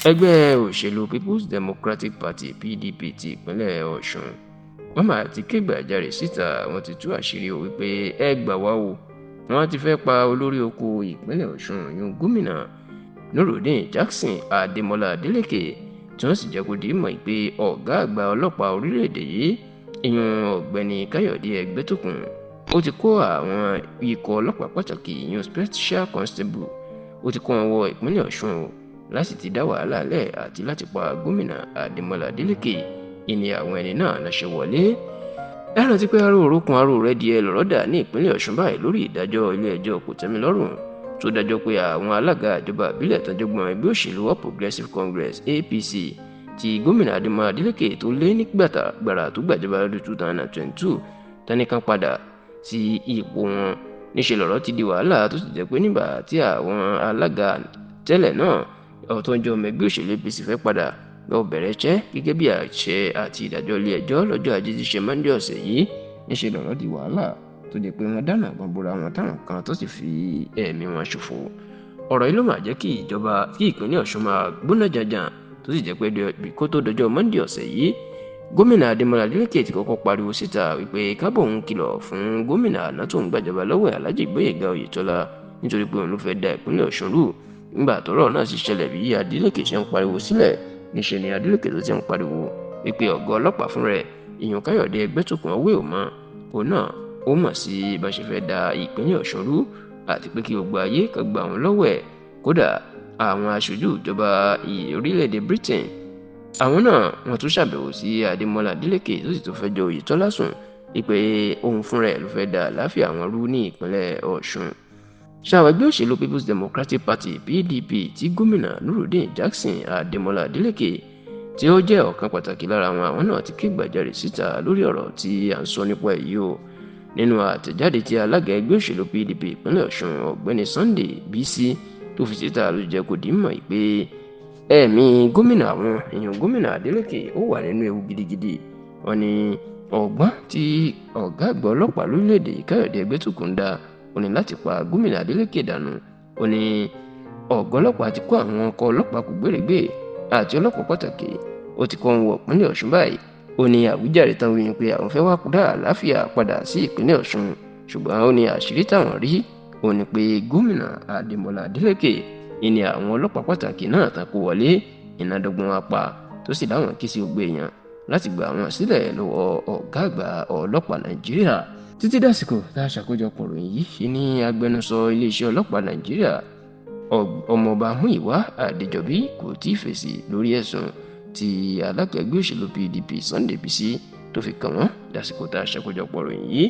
Ẹgbẹ́ òṣèlú People's Democratic Party (PDP) ti ìpínlẹ̀ Ọ̀ṣun wọ́n máa ti ké gbàjarè síta. Wọ́n ti tú àṣírí o wípé ẹ gbà wá o, wọ́n ti fẹ́ pa olórí oko ìpínlẹ̀ Ọ̀ṣun yún gómìnà Nurudeen Jackson Adémọlá Adeleke, tí wọ́n sì jẹ́ kó di mọ̀ pé ọ̀gá àgbà ọlọ́pàá orílẹ̀-èdè yìí ìyún ọ̀gbẹ́ni Káyọ̀dé Ẹgbẹ́tókun ó ti kó àwọn ikọ̀ ọlọ́pàá pàtàkì ìyún special constable ó ti kó wọn wọ ìpínlẹ̀ Ọ̀ṣun o láti ti dá wàhálà lẹ̀ àti láti pa gómìnà Adémọlá Adeleke. Ìní àwọn ẹni náà lọ́ṣẹ̀ wọlé. Ẹ rántí pé aró òrókun aró rẹ̀ di ẹ lọ́rọ̀ dà ní ìpínlẹ̀ Ọ̀ṣun báyìí lórí ìdájọ́ ilé ẹjọ́ kòtẹ́milọ́rùn tó dájọ́ pé àwọn alága ìjọba ìbílẹ̀ tọ́jọ́gbọ́n ẹgbẹ́ òṣèlú All Progressives Congress (APC) ti gómìnà Adémọlá Adeleke tó lé nígbàgbàrà tó gbàjọba lọ́dún 2022 tánìkan padà sí ipò wọn. Níṣẹ́ lọ̀rọ̀ ti di wàhálà tó sì jẹ́ pé nígbà tí àwọn alága tẹ́lẹ̀ náà ọ̀tọ́njọ́ ọmọ ẹgbẹ́ òṣèlú APC fẹ́ padà lọ bẹ̀rẹ̀ iṣẹ́ gẹ́gẹ́ bí àṣẹ àti ìdájọ́ ilé ẹjọ́ lọ́jọ́ ajé tí ṣe Monday ọ̀sẹ̀ yìí, níṣẹ́ lọ̀rọ̀ di wàhálà tó jẹ́ pé wọ́n dáná àgbọn bora wọn táwọn kan tó sì fi ẹ̀mí wọn ṣòfò. Ọ̀rọ̀ yìí ló máa jẹ́ kí ìjọba kí ìpínlẹ̀ Ọ̀ṣun máa gbóná janjan tó sì jẹ́ pé kó tó dọjọ́ Monday ọ̀sẹ̀ yìí, gómìnà Adémọlá Adeleke ti kọ́kọ́ pariwo síta wípé kábọ̀ òun kìlọ̀ fún gómìnà àná tó ń gbàjọba lọ́wọ́ Alhaji Gbóyèga Oyètọ́lá nítorí pé òun ló fẹ́ da ìpínlẹ̀ Ọ̀ṣun rú. Nígbà tọ́rọ̀ náà sì ṣẹlẹ̀ bí Adeleke ṣe ń pariwo sílẹ̀, níṣẹ́ ni Adeleke tó ti ń pariwo wípé ọ̀gá ọlọ́pàá fún rẹ̀ ìyún Káyọ̀dé Ẹgbẹ́tókun ọwọ́ ò mọ́ òun náà ó mọ̀ sí bá ṣe fẹ́ da ìpínlẹ̀ Ọ̀ṣun rú àti pé kí gbogbo ayé kan gbà wọ́n lọ́wọ́ ẹ̀. Kódà àwọn aṣojú ìjọba orílẹ̀-èdè Britain àwọn náà wọ́n tún ṣàbẹ̀wò sí Adémọlá Adeleke tó sì tún fẹjọ́ Oyètọ́lá sùn wípé òun fúnra ẹ̀ ló fẹ́ da àlàáfíà àwọn rú ní ìpínlẹ̀ Ọ̀ṣun. Ṣàwọn ẹgbẹ́ òṣèlú People's Democratic Party (PDP) tí gómìnà Nurudeen Jackson Adémọlá Adeleke tí ó jẹ́ ọ̀kan pàtàkì lára àwọn náà ti ké gbàjarè síta lórí ọ̀rọ̀ tí à ń sọ nípa èyí o. Nínú àtẹ̀jáde tí alága ẹgbẹ́ òṣèlú PDP ìpínlẹ̀ Ọ̀ṣun ọ̀gbẹ́ni Sunday Bisi tó fi síta ló jẹ́ kó di mọ̀ pé ẹ̀mí gómìnà àwọn èèyàn gómìnà Adeleke ó wà nínú ewu gidigidi. Wọ́n ní ọgbọ́n tí ọ̀gá àgbà ọlọ́pàá lórílẹ̀‐èdè Káyọ̀dé Ẹgbẹ́tókun dá ó ní láti pa gómìnà Adeleke dànù. Ó ní ọ̀gá ọlọ́pàá ti kó àwọn ọkọ̀ ọlọ́pàá kò gbèrègbè àti ọlọ́pàá pàtàkì ó ti kó wọn wọ ìpínlẹ̀ Ọ̀ṣun báyìí. Ó ní àwíjàre tán wí pé àwọn fẹ́ wá dá àlàáfíà padà sí ìpínlẹ̀ Ọ̀ṣun, ṣùgbọ́n ó ní àṣírí táwọn rí ó ní pé gómìnà Adémọlá Adeleke ìní àwọn ọlọ́pàá pàtàkì náà tán kó wọlé ìnádọ́gbọ̀n apá tó sì láwọn ké sí gbogbo èèyàn láti gba àwọn sílẹ̀ lọ́wọ́ ọ̀gá àgbà ọlọ́pàá Nàìjíríà. Títí dàsìkò tá a ṣàkójọpọ̀ ròyìn yìí ní agbẹnusọ iléeṣẹ́ ọlọ́pàá Nàìjíríà ọmọọba Múyìwá Adéjọbí kò tí ì fèsì lórí ẹ̀sùn tí alága ẹgbẹ́ òṣèlú PDP Sunday Bisi tó fi kàn wọ́n dàsìkò tá a ṣàkójọpọ̀ ròyìn yìí.